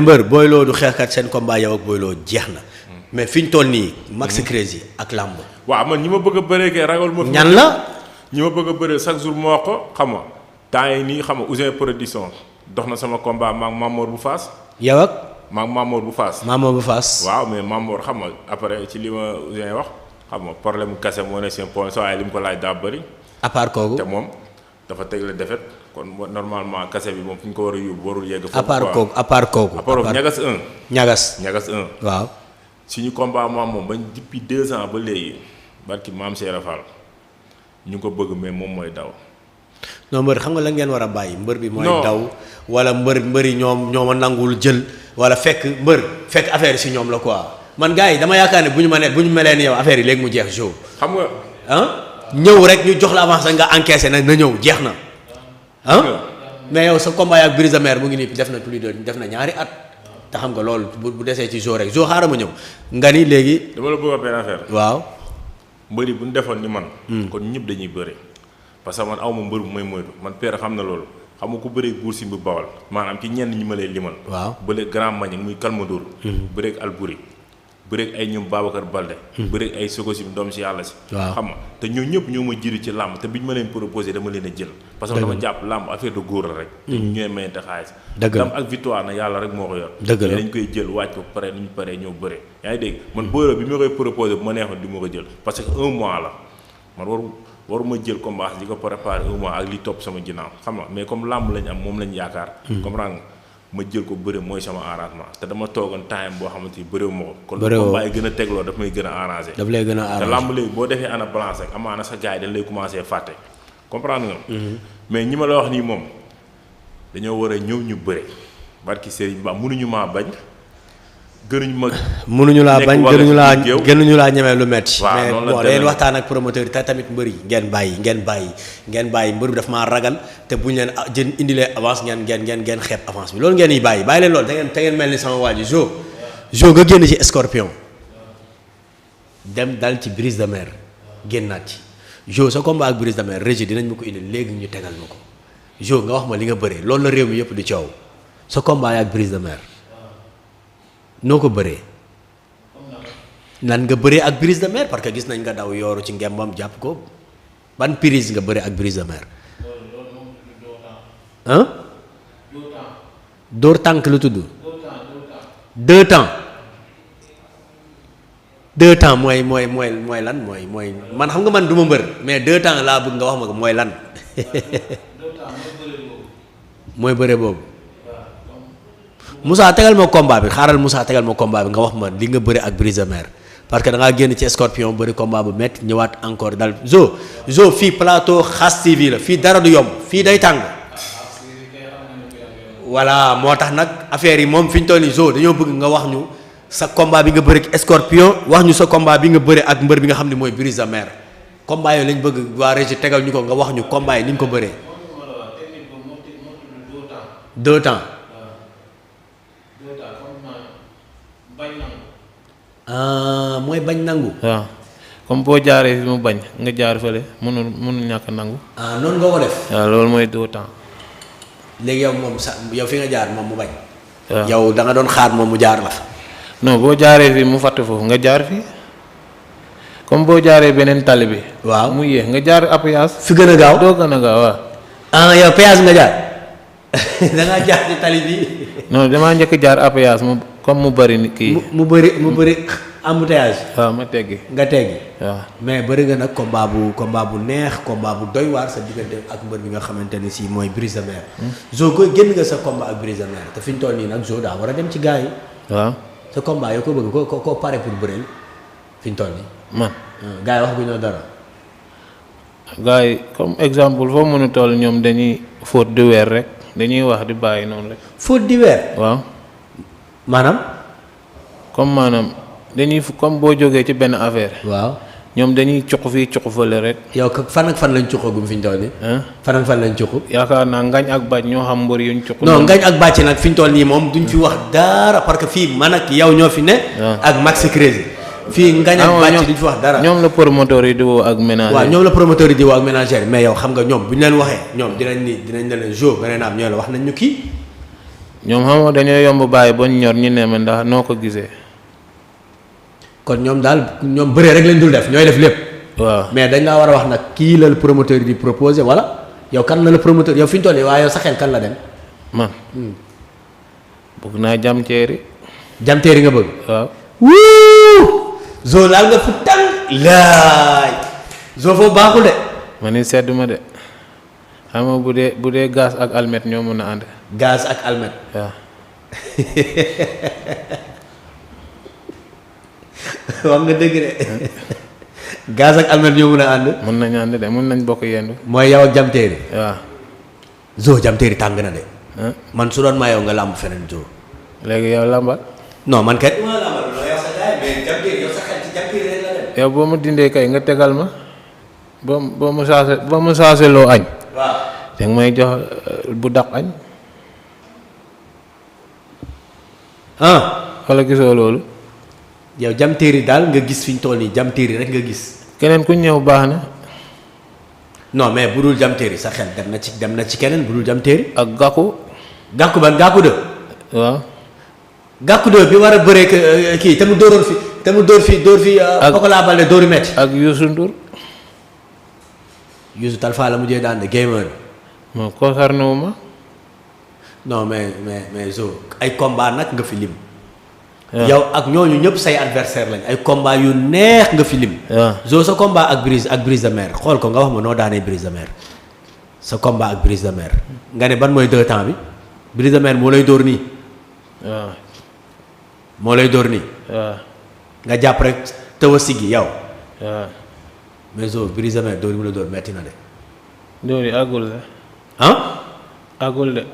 mbër Boy Lo du xeexkat seen combat yow ak Boy Lo jeex na mais fi ñu toll nii Max Crazy ak làmb. waaw man ñi ma bëgg a bëree kay ragal ma. ñan la. ñi ma bëgg a bëree chaque jour moo ko xam nga temps yi nii xam nga Ouzin production dox na sama combat maag Mamour bu Faas. yow ak. maag Mamour bu Faas. Mamour bu Faas. waaw mais Mamour xam nga après ci li ma Ouzin wax xam nga problème mu kase moo ne seen point soo waaye li mu ko laaj daa bëri. à part kooku. te moom dafa teg la defet kon normalement kase bi moom fi ñu ko war a yóbbu warul yegg. foofu à part kooku à part kooku. à part ñagas 1. ñagas 1. waaw. suñu combat moom bañ depuis 2 ans ba léegi barki maam Cheikh Fall ñu ngi ko bëgg mais moom mooy daw. non mbër xam nga la ngeen war a bàyyi mbër bi mooy daw wala mbëri ñoom a nangul jël wala fekk fekk affaire yi si ñoom la quoi man gars yi dama yaakaar ne bu ñu melee ni yow affaire yi léegi mu jeex jour. xam nga ñëw rek ñu jox la avance nga encaissé na ñëw jeex na mais yow sa combat ak Brise de Mer mu ngi nii def na ñaari at te xam nga loolu bu desee ci jour rek jour xaaral ma ñëw nga ni léegi. dama la bëgg a benn affaire. waaw. mbëri bu ñu defoon ni man. kon ñëpp dañuy bëri. parce que man aw ma mbër bu may moytu man père xam na loolu xam nga ku bëree Buur Sine bu Bawal maanaam ci ñenn ñi ma lay limal. waaw bëreeg Grand Magny muy Kalmadour. bëreeg Albouri bëreeg ay ñoom Babacar Balde. bëreeg ay Sokosim doom si yàlla si. waaw xam nga te ñoo ñëpp ñoo ma jiitu ci làmb te biñ ma leen proposé dama leen a jël. parce que dama jàpp làmb affaire de góor la rek. te ñu ñooy mayante xaalis. dëgg la dam ak victoire na yàlla rek moo ko yor. dëgg la dañ koy jël waaj ko pare ni ñu paree ñoo bëre. yaa ngi dégg man Boy Lo bi ma koy proposé bu ma neexoon di ma ko jël parce que 1 mois la man waruma jël combat di ko préparer 1 mois ak li topp sama ginnaaw xam nga mais comme làmb lañ am moom lañ yaakaar. comprendre nga ma jël ko bëre mooy sama arrangement te dama toogoon time boo xamante ni bëreewu ma ko. kon combat yi gën a tegloo daf may gën a arrangé. daf lay gën a arrangé te làmb léegi boo defee ana balance rek amaana sa gars yi dañ lay commencé fàtte comprendre nga. mais ñi ma la wax nii moom dañoo war a ñëw ñu bëre barki Serigne Ba mënuñu maa bañ. mënuñu laa bañ gënuñu laa ñemee lu metti waaw mais noonu la bon dañuy waxtaan ak promoteur yi te tamit mbër yi ngeen bàyyi mbër bi daf maa ragal te bu ñu leen indilee avance ngeen xeeb avance bi loolu ngeen yi bàyyi leen loolu te ngeen mel ni sama waa ji jo nga génn ci Scorpion dem dal ci Brise de Mer génnaat ci jo sa combat ak Brise de Mer régie dinañ ma ko indi léegi ñu tegal ma ko jo nga wax ma li nga bëree loolu la réew mi yëpp di coow sa combat ak Brise de Mer noo ko bëree nan nga bëree ak Brise de Mer parce que gis nañ nga daw yooru ci ngembam jàpp ko ban prise nga bëree ak Brise de Mer dóor tànk lu tudd 2 temps mooy lan mooy man xam nga man du ma mbër mais 2 temps laa bëgg nga wax ma ko mooy lan mooy bëre boobu Moussa tegal ma combat bi xaaral Moussa tegal ma combat bi nga wax ma li nga bëri ak Brise de Mer parce que da ngaa génn ci Scorpion bëri combat bu métti ñëwaat encore dal zo fii plateau Xaas TV la fii dara du yomb fii day tàng voilà moo tax nag affaire yi moom fi ñu toll nii zo dañoo bëgg nga wax ñu sa combat bi nga bëri ak Scorpion wax ñu sa combat bi nga bëri ak mbër bi nga xam ne mooy Brise de Mer combat yooyu lañ bëgg waa régie tegal ñu ko nga wax ñu combat yi ni nga ko bëree 2 temps. mooy bañ nangu. waaw comme boo jaaree fi mu bañ nga jaar fële mënul ñàkk nangu. noonu nga ko def. waaw loolu mooy 2 temps. léegi yow moom yow fi nga jaar moom mu bañ. waaw yow da nga doon xaar moom mu jaar la fa. non boo jaaree fi mu fàtte foofu nga jaar fi comme boo jaaree beneen tali bi. waaw mu yéex nga jaar appuyage. fi gën a gaaw doo gën a gaaw waaw. yow péage nga jaar da ngaa jaar ci tali bi. non damaa njëkk jaar appuyage mu comme mu bëri nit kii. mu bëri embouteillage. waaw ma teggi. nga teggi. waaw mais bëri nga nag combat bu neex combat bu doy waar sa diggante ak mbër bi nga xamante ne si mooy Brise de Mer. zo ko génn nga sa combat ak Brise de Mer te fi ñu toll nii nag zo daa war a dem ci gars yi. waaw sa combat yow ko bëgg ko pare pour bëreel fi ñu toll nii. man. gars yi wax bu ñu dara. gars yi comme exemple foo mën a toll ñoom dañuy fóot di weer rek dañuy wax di bàyyi noonu rek. fóot di weer. waaw. maanaam. dañuy comme boo jógee ci benn affaire. waaw ñoom dañuy cuq fii cuq fële rek. yow fan ak fan lañ cuqagum fi ñu toll nii. fan ak fan lañ cuq. yaakaar naa ngañ ak bàcc ñoo xam mbër yuñ cuq. non ngañ ak bàcc nag fi ñu toll nii moom duñ fi wax dara parce que fii man ak yow ñoo fi ne. ak Max Crazy. fii ngañ ak bàcc duñ fi wax dara. ñoom la promoteur yi di woo ak ménager. waaw ñoom la promoteur yi di woo ak ménager mais yow xam nga ñoom bu ñu leen waxee ñoom dinañ ne leen jo nga ne naam ñoo la wax nañ ñu kii ñoom xamoo dañoo yomb bàyyi ba ñor ñu ne ma ndax noo ko gisee. kon ñoom daal ñoom bëree rek lañ dul def ñooy def lépp. waaw mais dañ laa war a wax nag kii la promoteur di proposé wala yow kan la promoteur yow fi ñu toll nii waaye yow sa xel kan la dem. man. bëgg naa jam ceeri. jam teeri nga bëgg. waaw. wuu. Zo laal nga fu tàng. laay. Zo foofu baaxul de. man it sedd ma de xam nga bu dee gaz ak almet ñoo mën a ànd. gaz ak almet. waaw. wax nga dëgg de. gaz ak almet ñoo mën a ànd. mën nañ ànd de mën nañ bokk yendu. mooy yow ak jam teeri. waaw. Zo jam teeri tàng na de. ah man su doon maa yow nga làmb feneen Zo. léegi yow lambal. non man kay. ma làmbal loolu yow sa gars mais jam teeri yow sa xel ci jam teeri rek la dem. yow boo ma dindee kay nga tegal ma boo ma saase loo añ. waaw. danga may jox bu daq añ. ah. wala gisoo loolu. yow jam teeri daal nga gis fi ñu toll nii jam teeri rek nga gis. keneen ku ñëw baax na. non mais bu dul jam teeri sa xel dem na ci keneen bu dul jam teeri. ak gàkku. gàkku ban gàkku de. waaw. gàkku de bi war a bëree kii te mu dóoroon fi te mu dóor fi. ak Pokola Balde dóori metti. ak Youssou Ndour. Youssou Talfa la mujjee daan de gamer. moom concerné wu ma. non mais Zo ay combat nag nga fi lim. waaw. yow ak ñooñu ñëpp say adversaire lañ ay combat yu neex nga fi lim. waaw. Zo sa combat ak Brise de Mer xool ko nga wax ma noo daanee Brise de Mer sa combat ak Brise de Mer nga ne ban mooy 2 temps bi Brise de Mer moo lay dóor nii. waaw. moo lay dóor nii. waaw. nga jàpp rek tëw a siggi yow. waaw. mais Zo Brise de Mer dóor yi mu la dóor metti na de. dóor yi àggul de. ah. àggul de.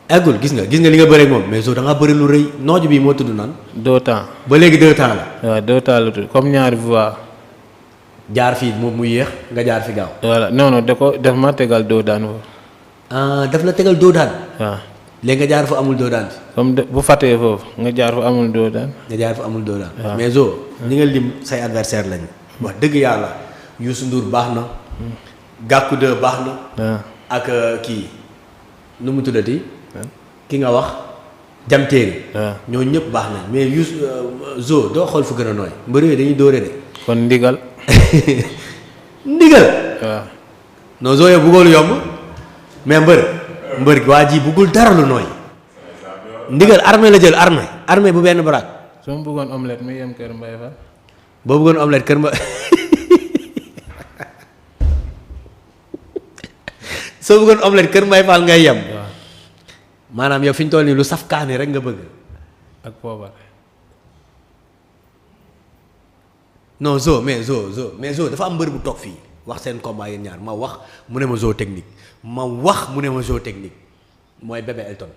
eggul gis nga li nga bëreeg moom mais Zo da ngaa bëri lu rëy nooju bii moo tudd nan. 2 temps. ba léegi 2 temps la. waaw 2 temps la tudd comme ñaari voix. jaar fii moom mu yéex nga jaar fi gaaw. voilà non def ma tegal 2 daan foofu. ah daf la tegal doo daan. waaw. léegi nga jaar fa amul doo daan. comme bu fàttee foofu nga jaar fa amul 2 daan. nga jaar fa amul doo daan. waaw. mais Zo ñi nga lim say adversaire lañu. wax dëgg yàlla Youssou Ndour baax na. Gàkku de baax na. waaw. ak kii nu mu tuddati. ki nga wax jam teeri. waaw. ñooñu ñëpp baax nañ mais Zo doo xool fu gën a nooy mbër yooyu dañuy dóore de. kon ndigal. ndigal. waaw. non Zo yow bëggoo lu yomb mais mbër waa ji bëggul dara lu nooy. ndigal armée la jël armée bu benn baraak. soo ma bëggoon omelette mi yem kër Mbaye Fall. boo bëggoon omelette kër soo bëggoon omelette kër Mbaye Fall ngay yem. waaw. maanaam yow fi ñu toll nii lu saf kaani rek nga bëgg. ak poobar. non Zo mais Zo dafa am mbër bu toog fii wax seen combat yéen ñaar ma wax mu ne ma Zo technique ma wax mu ne ma Zo technique mooy Bébé Elton.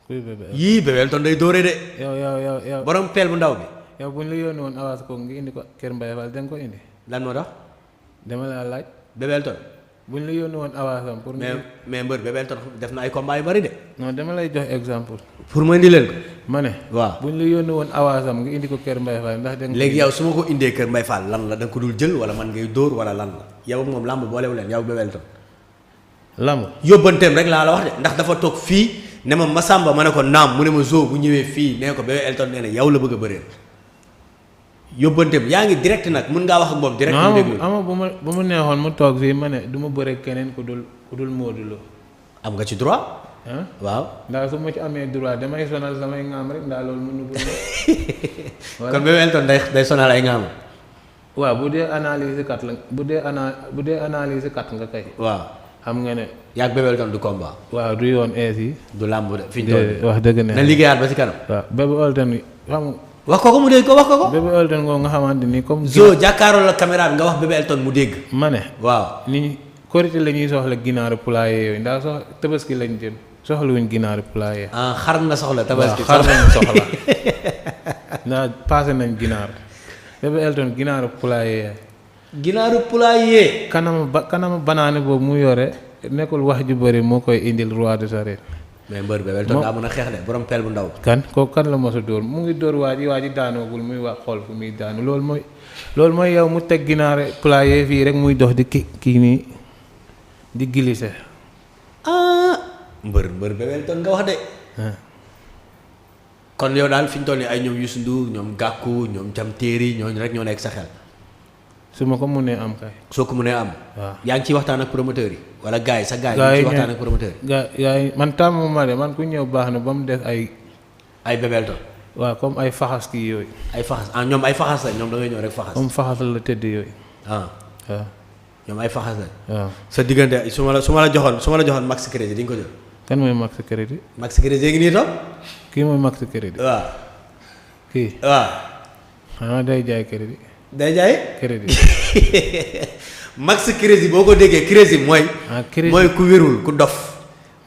kuy bébé. yii Bébé Elton day dóore de. yow. borom peel bu ndaw bi. yow bu ñu la yónnee woon avance ko nga indi ko kër Mbaye Fall da nga ko indi. lan moo tax dama la laaj. Bébé Elton. bu ñu la yónnee woon avance am pour. mais mbër Bébé Elton def na ay combat yu bari de. non dama lay jox exemple. pour ma indi leen ko. ma ne. waaw bu ñu la yónnee woon avance am nga indi ko kër Mbaye Fall ndax da nga. léegi yow su ma ko indee kër Mbaye Fall lan la da nga ko dul jël wala man ngay dóor wala lan la yow moom làmb boolewu leen yow Bébé Elton. lamb. yóbbanteem rek laa la wax de ndax dafa toog fii ne ma Massamba ma ne ko naam mu ne ma Zo bu ñëwee fii nee ko Bébé Elton nee na yow la bëgg a bëreel yóbbanteem yaa ngi direct nag mun ngaa wax ak moom direct. mu déglu ama bu ma neexoon mu toog fii ma ne du ma bëre keneen ku dul Modou Lo. am nga ci droit. ah waaw. ndax su ma ci amee droit damay sonal samay ngaam rek ndax loolu mënu ko. kon Bébé Elton day sonal ay ngaam. waaw bu dee analyse kat la bu dee analyse kat nga kay. waaw xam nga ne. yaa ak Bébé Elton du combat. waaw du yoon ees yi. du làmb de fi ñu toll wax dëgg ne. na liggéeyaat ba ci kanam. waaw Bébé Elton xam nga. wax ko mu dégg ko wax ko. Bébé Elton ngoo nga xamante ni comme. Zo jàkkaaroo la caméra bi nga wax Bébé Elton mu dégg. ma ne. waaw. ni korité la ñuy soxla ginaaru poulailler yooyu ndax tabaski lañ jëm soxlawuñ ginaaru poulailler. ah xar nga soxla tabaski. xar lañ soxla ndax passé nañ ginaar Bébé Elton ginaaru poulailler. ginaaru poulailler. kanama banaane boobu mu yore nekkul wax ju bëri moo koy indil roi des arènes. mais mbër Bébé Elton daa mën a xeex de borom peel bu ndaw. kan la mos a dóor mu ngi dóor waa ji daanoogul muy wax xool fu muy daanu loolu mooy yow mu teg ginaar poulailler fii rek muy dox di kii nii di glissé. ah mbër Bébé Elton nga wax de. kon yow daal fi ñu toll nii ay ñoom Youssou Ndour ñoom Gakou ñoom Jam Téeri ñooñu rek ñoo nekk sa xel. su ma ko mënee am kay. soo ko mënee am. waaw yaa ngi ciy waxtaan ak promoteur yi wala gars yi sa gars yi. ñu ngi ciy waxtaan ak promoteur yi. gars yi man tàmm ma de man ku ñëw baax na ba mu def ay. ay bébelto. waaw comme ay faxas kii yooyu. ay faxas ñoom ay faxas la ñoom da ngay ñëw rek faxas. comme faxas la tëdd yooyu. waaw ñoom ay faxas la. waaw sa diggante su ma la joxoon max crédit di nga ko jël. kan mooy max crédit. max crédit ngi nii toog. kii mooy max crédit. waaw. kii. waaw. xanaa day jaay crédit. day jaay. crédit. max crédit boo ko déggee crédit mooy. crédit mooy ku wérul ku dof.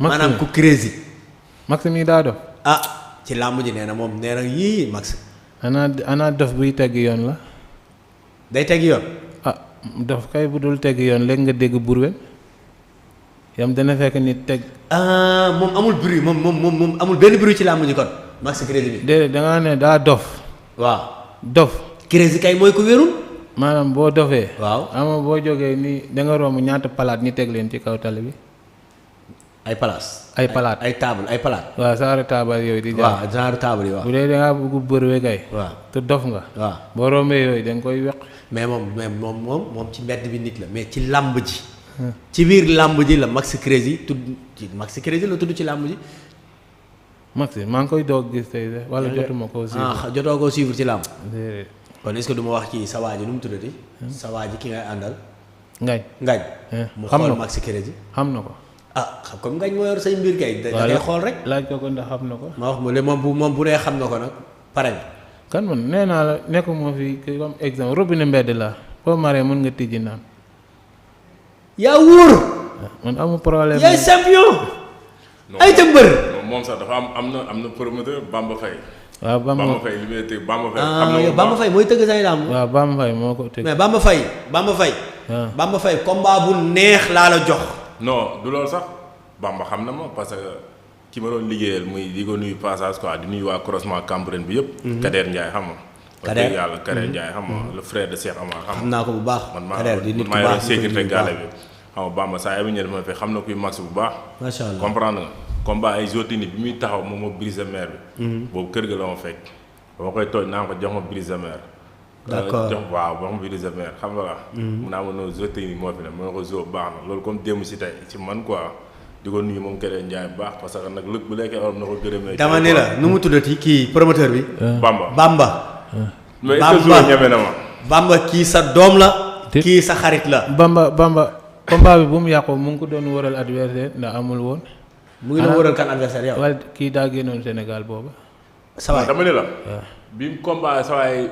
maanaam ku crédit. max mii daa dof. ci làmb ji nee na moom nee na yii max. ana dof buy tegg yoon la. day tegg yoon. dof kay bu dul tegg yoon léegi nga dégg burwe yam dana fekk nit teg. moom amul bruit moom amul benn bruit ci làmb ji kon max crédit bi. déedéet da ngaa ne daa dof. waaw dof. crédit kay mooy ku wérul. maanaam boo dofee. waaw ama boo jógee nii da nga romb ñaata palaat ñi teg leen ci kaw tali bi. ay palaas. ay palaat ay table ay palaat. waaw genre table yooyu di. waaw genre table yi waaw. bu dee da ngaa bëgg bërwe kay. waaw te dof nga. waaw boo rombee yooyu da nga koy weq. mais moom ci mbedd bi nit la mais ci làmb ji. ci biir làmb ji la max crédit tudd ci max crédit la tudd ci làmb ji. max maa ngi koy doog gis tey de wala jotuma koo suivre. jotoo koo suivre ci làmb. déedéet. kon est-ce que du ma wax ci sa waa ji nu mu tuddati. sa waa ji ki ngay àndal. ngañ. mu xam na xool ko max crédit. xam na ko. xam comme ngañ moo yor say mbir kay. da ngay xool rek. laaj ko ndax xam na ko. ma wax moom bu dee xam na ko nag pare nga. kan man nee naa la nekk moo fi comme exemple robinet mbedd la boo maree mën nga tijji naan. yaa wóor. man amul problème. yaay champion. ay ca mbër. moom sax dafa am na promoteur Bamba Faye. waaw Bamba Faye li muy tëgg Bamba Faye. yow Bamba Faye mooy tëgg say làmb. waaw Bamba Faye moo ko tëgg. mais Bamba Faye. waaw Bamba Faye combat bu neex laa la jox. non du loolu sax Bamba xam na ma parce que ki ma doon liggéeyal muy di ko nuyu passage quoi di nuyu waa croisement Cambérène bi yëpp. Kader Ndiaye xam nga. Kader yàlla Kader Ndiaye xam nga le frère de Cheikh Amar xam xam naa ko bu baax. Kader di nit ku man maa baax yor sécurité gàlle bi. xam nga Bamba saa yi ñëw dafa fekk xam na kuy max bu baax. macha allah comprendre nga combat ay jotini bi muy taxaw moom moo brise mer bi. boobu kër ga la ma fekk. ba ma koy tooj naa ko jox ma brise mer. d'accord jox waaw jox ma brise mer xam nga la. mun naa ma noonu jotini moo fi ne ma ko zo baax na loolu comme démb si tey ci man quoi. di ko nuyu moom Kader Ndiaye bu baax parce que nag lépp bu lekkee orom na ko gërëmee. dama ne la nu mu tuddati kii promoteur bi. Bamba. mais est-ce que ñeme na ma. Bamba kii sa doom la. kii sa xarit la. Bamba combat bi bu mu yàqoo mu ngi ko doon wëral adversaire ndax amul woon. mu ngi doon wëral kan adversaire yow. wala kii daa génnoon Sénégal booba. sa waay dama ne la. bi mu combat sa waay.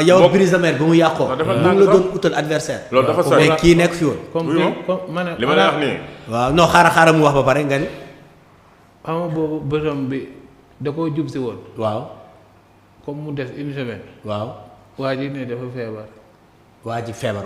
yow Brise de Mer ba mu yàqoo. mu ngi la doon utal adversaire. loolu dafa sori mais kii nekk fi woon. comme man li ma lay wax nii. waaw non xaaral mu wax ba pare nga ni. xam nga boobu bëtam bi da koo jub si woon. waaw. comme mu des une semaine. waaw. waa ji ne dafa feebar. waa ji feebar